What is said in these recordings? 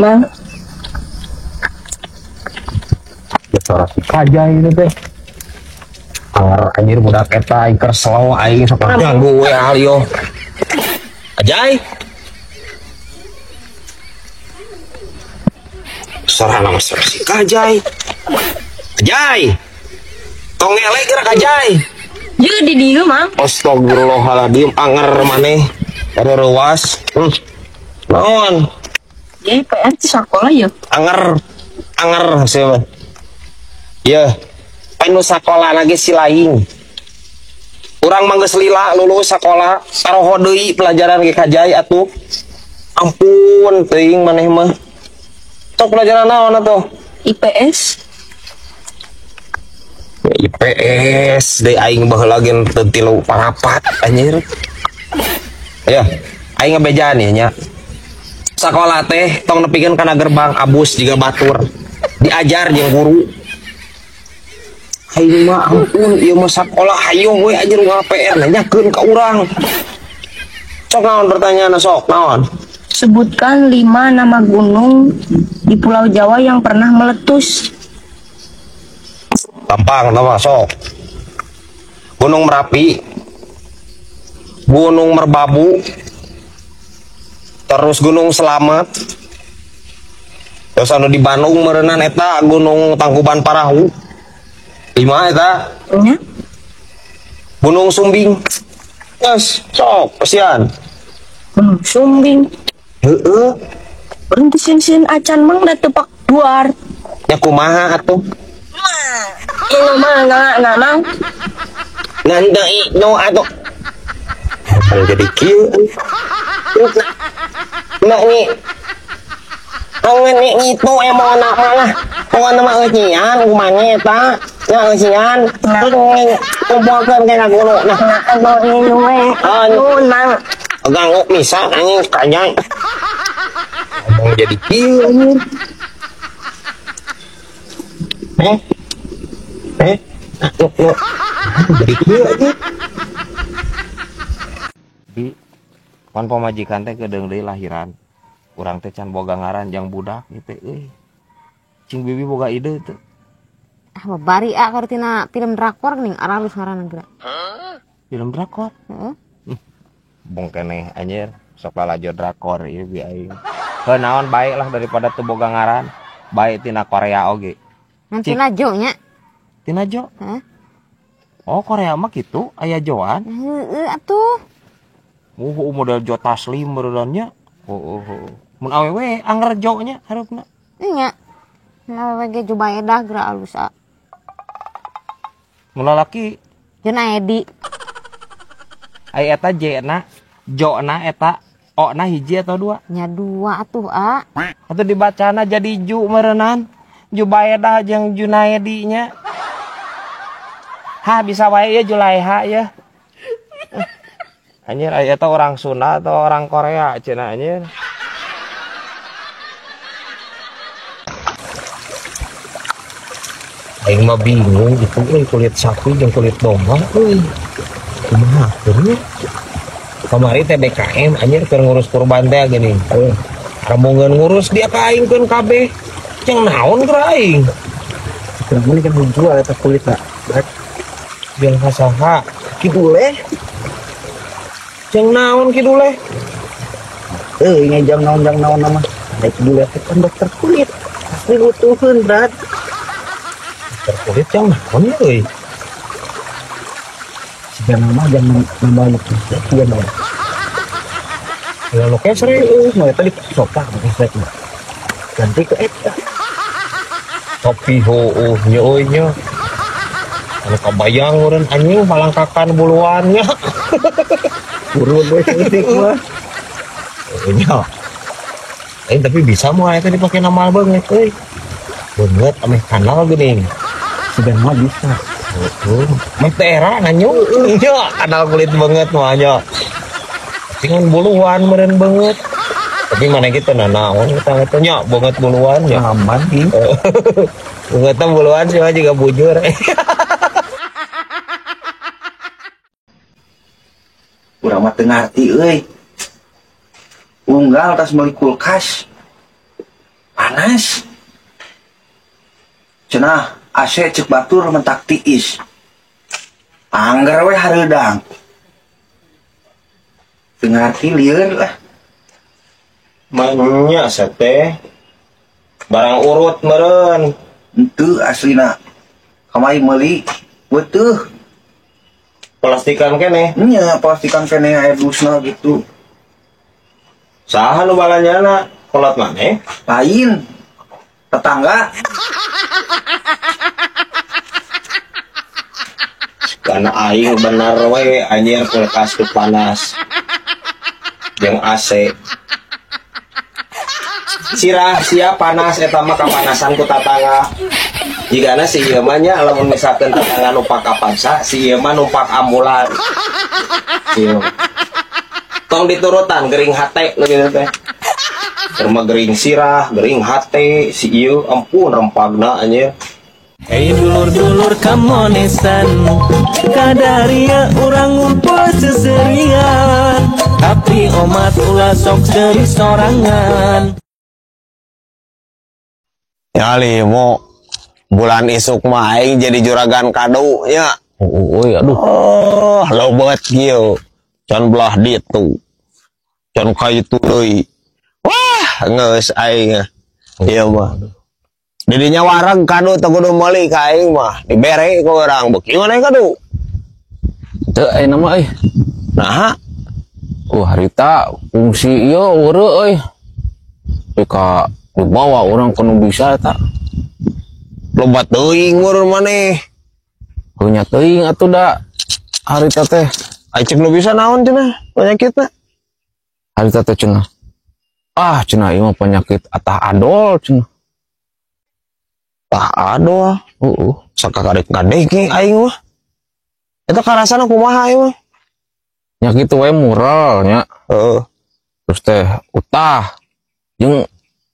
Mang. Ya suara si Kajai ini teh. Anger anjir budak eta aing keur slow aing sok ganggu we alio. Ajay. Suara nama suara si Kajai. Ajay. Tong ngelek gerak Ajay. Ye di dieu, Mang. Astagfirullahaladzim, anger maneh. Ada ruas. Naon? Ye PR di sekolah ya. Anger. Anger hasilna. Ye. Anu sakola lagi si lain. Urang mah geus lila lulus sakola, taroho deui pelajaran ge Kajai atuh. Ampun teuing maneh mah. Sok pelajaran naon atuh? IPS. Ya, IPS deui aing baheula ge teu tilu parapat anjir. Ya, aing ngebejaan ya nya. Sakola teh tong nepikeun kana gerbang abus jiga batur. Diajar jeung guru. Aing mah ampun ieu mah sakola hayung we anjir ngapa PR nanyakeun ka urang. Sok naon pertanyaanna sok naon? Sebutkan 5 nama gunung di Pulau Jawa yang pernah meletus. Gampang nama sok. Gunung Merapi, Gunung Merbabu, terus Gunung Selamat. Terus anu di Bandung meureunan eta Gunung Tangkuban Parahu. 5 eta. Nya. Gunung Sumbing. Yes, sok kasihan. Gunung Sumbing. Heeh. Berhenti sin-sin acan mang da teu pak duar. Nya kumaha atuh? Ieu mah na mang. Ngan deui no atuh. Kan jadi kieu. Nah ni. Angen ni itu emang anak malah. Pokokna mah eusian kumane eta. Nya eusian. Kumpulkeun ke ka guru nah. Nah, anu we. Anu mang. Ganggu misal anjing kajang. Ngomong jadi kieu anjing. Jadi kieu anjing. Di pan pamajikan teh kedeung deui lahiran. Urang teh can boga ngaran jang budak gitu euy. Cing bibi boga ide teu. Ah babari ah kartina film drakor geuning aralus ngaranna geura. Film drakor? Heeh. Bong keneh anjir, sok lalajo drakor ieu bi aing. Heuh naon bae lah daripada teu boga ngaran, bae tina Korea oge. Ngan tina jo nya. Tina jo? Heeh. Oh Korea mah kitu aya joan? Heeh atuh. Model jo taslim meureun nya. Oh. Mun awewe anger jo nya hareupna. Nya. Mun awewe ge Jubaedah geura alus a. Mun lalaki Junaedi. Ai eta J na, jo na eta, o na hiji atau dua? Nya dua atuh a. Atuh dibacana jadi ju meureunan. Jubaedah jeung Junaedi nya. Hah bisa wae ya Julaiha ya. Anjir aya eta orang Sunda atau orang Korea cenah anjir. Aing mah bingung gitu euy kulit sapi jeung kulit domba euy. Kumaha nya? Kamari teh BKM anjir keur ngurus kurban teh geuning. Rembongan ngurus dia ka aing keun kabeh. Jeung naon keur aing? Keur meuli kan jual eta kulitna. Jeung saha? Kiduleh. Jeung naon kiduleh? Euy ngejang naon nama. Da kiduleh teh kan dokter kulit. Pasti butuheun, Brad. Dokter kulit jeung naon euy? Siga nama jangan nambah lukis ya mah. Ya lukis re euy, mah eta di sofa lukis mah. Ganti ke eta. Tapi heueuh nya euy nya. Anu kabayang meureun anjing palangkakan buluannya. Burun we saeutik mah. Nya. Tapi bisa moal eta dipake namal beungeut euy. Beungeut ameh kanal geuning. Siga mah bisa. Heeh. Meh teh era nganyu. Nya kanal kulit beungeut mah nya. Tapi ngan buluan meureun beungeut. Tapi mana gitu nanaon kita teh nya beungeut buluan nya. Aman ki. Beungeut teh buluan sih mah juga bujur. Urang mah teu ngarti euy. Unggal tas meuli kulkas. Panas. Cenah AC cek batur mentak tiis. Angger we hareudang. Teu ngarti lieur lah. Manya teh barang urut meureun. Henteu aslina. Kamari meuli beutuh. Plastikan keneh. Nya plastikan keneh aya dusna gitu. Saha nu balanyana? Kolot maneh? Lain. Tetangga. Karena aing bener we anjir kulkas teu panas. Jeung AC. Sirah sia panas eta mah kapanasan ku tatangga. Jigana si ieu mah nya lamun misalkeun tetangga numpak Avanza, si ieu mah numpak ambulan. Ieu. Tong diturutan gering hate nu kitu teh. Rumah gering sirah, gering hate, si ieu ampun rempagna anjir. Hei dulur-dulur kamonesan, kadaria urang ngumpul seserian, tapi omat ulah sok seri sorangan. Ya limo bulan isuk mah aing jadi juragan kado nya. Oh, aduh. Oh, lobet kieu. Can belah ditu. Can ka itu deui. Wah, geus aing. Ieu mah. Didinya wareg kado teu kudu meuli ka aing mah. Dibere ku urang beuki maneh kado. Teu ayeuna mah euy. Naha? Harita fungsi ieu eureun euy. Ka dibawa urang kudu bisa eta. Loba teuing meureun maneh. Heuh nya teuing atuh da harita teh. Ai cek nu bisa naon cenah penyakitna? Harita teh cenah. Ah cenah ieu mah penyakit atah adol cenah. Tah adol. Heeh. Sakakarek-kadek aing mah. Eta karasana kumaha aing mah? Nya kitu we mural nya. Heeh. Terus teh utah jeung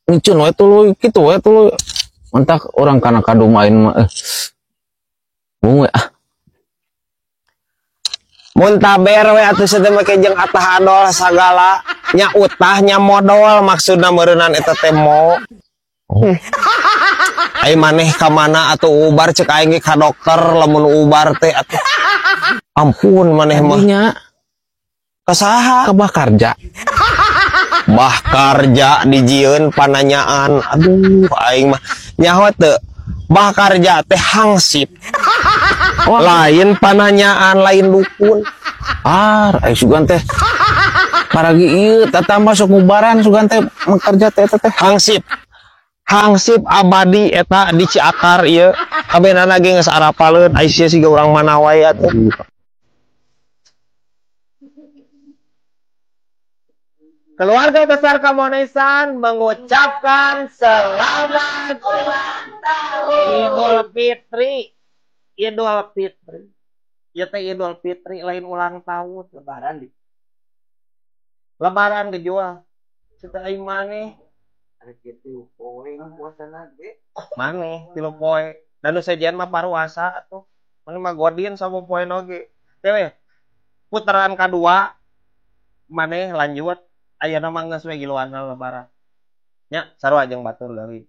ngicun we tuluy kitu we tuluy. Mentak orang kana kado main mah bunga ah. Muntaber we atuh teh make jeung atah adol sagala nya utah nya modol maksudna meureunan eta teh mo. Oh. Ai maneh ka mana atuh ubar cek aing ge ka dokter lamun ubar teh atuh. Ampun maneh mah. Nya ka saha? Ka Bah Karja. Bah Karja dijieun pananyaan. Aduh aing mah nyaho teu. Bah Karja teh hangsip. Oh. Lain pananyaan, lain dukun. Ah, ai sugan teh. Paragi ieu tatambah sok ngubaran sugan teh makarja teh eta teh hangsip. Hangsip abadi eta di Ciakar ieu. Kabeunana ge geus arapaleun ai sia siga urang mana wae atuh. Keluarga besar Kamonesan mengucapkan selamat ulang tahun Idul Fitri. Idul Fitri. Ieu teh Idul Fitri lain ulang tahun, lebaran di. Lebaran dijual. Cita aing maneh. Ada kitu poe puasana ge. Maneh tilu poe. Dan nu sejen mah paruasa atuh. Maneh mah godin sama poe oge. Teh we. Putaran kadua maneh lanjut ayeuna mah geus we giluan lebaran. Nya sarua jeung batur deui.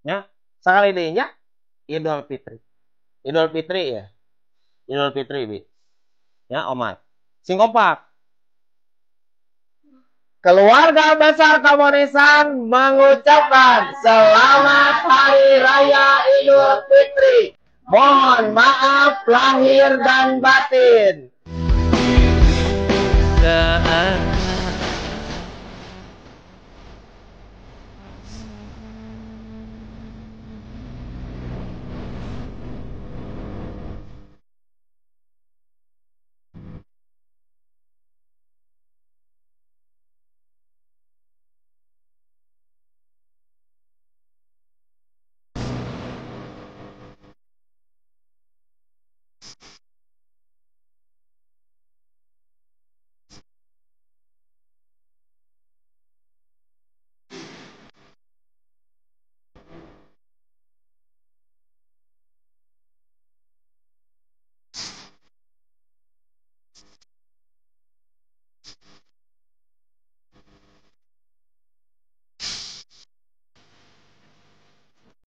Nya sakali deui nya Idul Fitri. Idul Fitri ya. Idul Fitri bi. Ya Omar. Sing kompak. Keluarga besar Kamonesan mengucapkan selamat Hari Raya Idul Fitri. Mohon maaf lahir dan batin. Saat